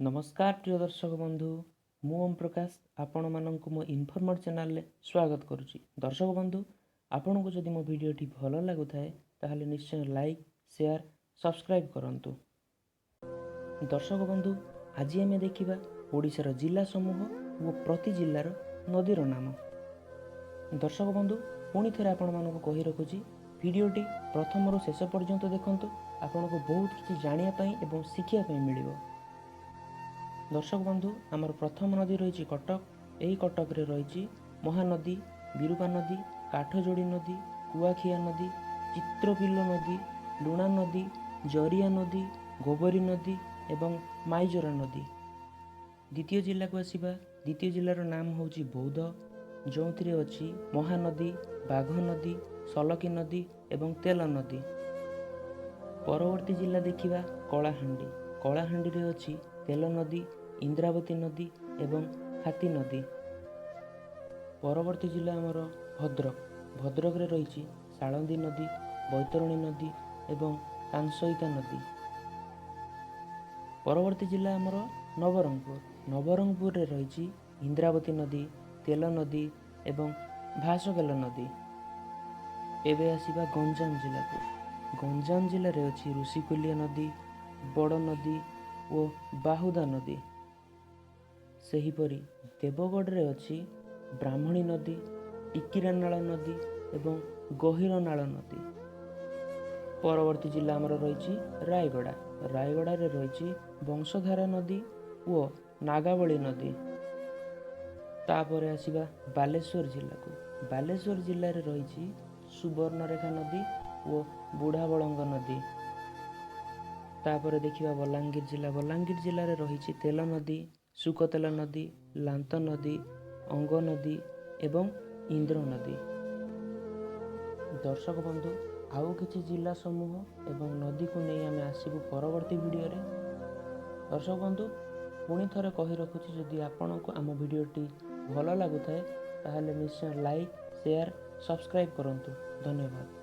ନମସ୍କାର ପ୍ରିୟ ଦର୍ଶକ ବନ୍ଧୁ, ମୁଁ ଓମ୍ ପ୍ରକାଶ ଆପଣମାନଙ୍କୁ ମୋ ଇନଫର୍ମର ଚ୍ୟାନେଲରେ ସ୍ୱାଗତ କରୁଛି। ଦର୍ଶକ ବନ୍ଧୁ, ଆପଣଙ୍କୁ ଯଦି ମୋ ଭିଡ଼ିଓଟି ଭଲ ଲାଗୁଥାଏ, ତାହେଲେ ନିଶ୍ଚୟ ଲାଇକ୍, ସେୟାର, ସବସ୍କ୍ରାଇବ୍ କରନ୍ତୁ। ଦର୍ଶକ ବନ୍ଧୁ, ଆଜି ଆମେ ଦେଖିବା ଓଡ଼ିଶାର ଜିଲ୍ଲା ସମୂହ ଓ ପ୍ରତି ଜିଲ୍ଲାର ନଦୀର ନାମ। ଦର୍ଶକ ବନ୍ଧୁ, ପୁଣି ଥରେ ଆପଣମାନଙ୍କୁ କହି ରଖୁଛି, ଭିଡ଼ିଓଟି ପ୍ରଥମରୁ ଶେଷ ପର୍ଯ୍ୟନ୍ତ ଦେଖନ୍ତୁ। ଆପଣଙ୍କୁ ବହୁତ କିଛି ଜାଣିବା ପାଇଁ ଏବଂ ଶିଖିବା ପାଇଁ ମିଳିବ। ଦର୍ଶକ ବନ୍ଧୁ, ଆମର ପ୍ରଥମ ନଦୀ ରହିଛି କଟକ। ଏହି କଟକରେ ରହିଛି ମହାନଦୀ, ବିରୂପା ନଦୀ, କାଠଯୋଡ଼ି ନଦୀ, କୁଆଖିଆ ନଦୀ, ଚିତ୍ରପିଲ ନଦୀ, ଲୁଣା ନଦୀ, ଜରିଆ ନଦୀ, ଗୋବରୀ ନଦୀ ଏବଂ ମାଇଜୋରା ନଦୀ। ଦ୍ୱିତୀୟ ଜିଲ୍ଲାକୁ ଆସିବା। ଦ୍ୱିତୀୟ ଜିଲ୍ଲାର ନାମ ହେଉଛି ବୌଦ୍ଧ, ଯେଉଁଥିରେ ଅଛି ମହାନଦୀ, ବାଘ ନଦୀ, ସଲକି ନଦୀ ଏବଂ ତେଲ ନଦୀ। ପରବର୍ତ୍ତୀ ଜିଲ୍ଲା ଦେଖିବା କଳାହାଣ୍ଡି। କଳାହାଣ୍ଡିରେ ଅଛି ତେଲ ନଦୀ, ଇନ୍ଦ୍ରାବତୀ ନଦୀ ଏବଂ ହାତୀ ନଦୀ। ପରବର୍ତ୍ତୀ ଜିଲ୍ଲା ଆମର ଭଦ୍ରକ। ଭଦ୍ରକରେ ରହିଛି ସାଳନ୍ଦୀ ନଦୀ, ବୈତରଣୀ ନଦୀ ଏବଂ କାଂସଇତା ନଦୀ। ପରବର୍ତ୍ତୀ ଜିଲ୍ଲା ଆମର ନବରଙ୍ଗପୁର। ନବରଙ୍ଗପୁରରେ ରହିଛି ଇନ୍ଦ୍ରାବତୀ ନଦୀ, ତେଲ ନଦୀ ଏବଂ ଭାସକେଲ ନଦୀ। ଏବେ ଆସିବା ଗଞ୍ଜାମ ଜିଲ୍ଲାକୁ। ଗଞ୍ଜାମ ଜିଲ୍ଲାରେ ଅଛି ଋଷିକୁଲ୍ୟା ନଦୀ, ବଡ଼ ନଦୀ ଓ ବାହୁଦା ନଦୀ। ସେହିପରି ଦେବଗଡ଼ରେ ଅଛି ବ୍ରାହ୍ମଣୀ ନଦୀ, ଟିକିରାନାଳ ନଦୀ ଏବଂ ଗହିରନାଳ ନଦୀ। ପରବର୍ତ୍ତୀ ଜିଲ୍ଲା ଆମର ରହିଛି ରାୟଗଡ଼ା। ରାୟଗଡ଼ାରେ ରହିଛି ବଂଶଧାରା ନଦୀ ଓ ନାଗାବଳୀ ନଦୀ। ତାପରେ ଆସିବା ବାଲେଶ୍ୱର ଜିଲ୍ଲାକୁ। ବାଲେଶ୍ୱର ଜିଲ୍ଲାରେ ରହିଛି ସୁବର୍ଣ୍ଣରେଖା ନଦୀ ଓ ବୁଢ଼ାବଳଙ୍ଗ ନଦୀ। ତାପରେ ଦେଖିବା ବଲାଙ୍ଗୀର ଜିଲ୍ଲା। ବଲାଙ୍ଗୀର ଜିଲ୍ଲାରେ ରହିଛି ତେଲ ନଦୀ, ସୁକତେଲ ନଦୀ, ଲାନ୍ତ ନଦୀ, ଅଙ୍ଗ ନଦୀ ଏବଂ ଇନ୍ଦ୍ର ନଦୀ। ଦର୍ଶକ ବନ୍ଧୁ, ଆଉ କିଛି ଜିଲ୍ଲା ସମୂହ ଏବଂ ନଦୀକୁ ନେଇ ଆମେ ଆସିବୁ ପରବର୍ତ୍ତୀ ଭିଡ଼ିଓରେ। ଦର୍ଶକ ବନ୍ଧୁ, ପୁଣି ଥରେ କହି ରଖୁଛି, ଯଦି ଆପଣଙ୍କୁ ଆମ ଭିଡ଼ିଓଟି ଭଲ ଲାଗୁଥାଏ, ତାହେଲେ ନିଶ୍ଚୟ ଲାଇକ୍, ସେୟାର, ସବସ୍କ୍ରାଇବ୍ କରନ୍ତୁ। ଧନ୍ୟବାଦ।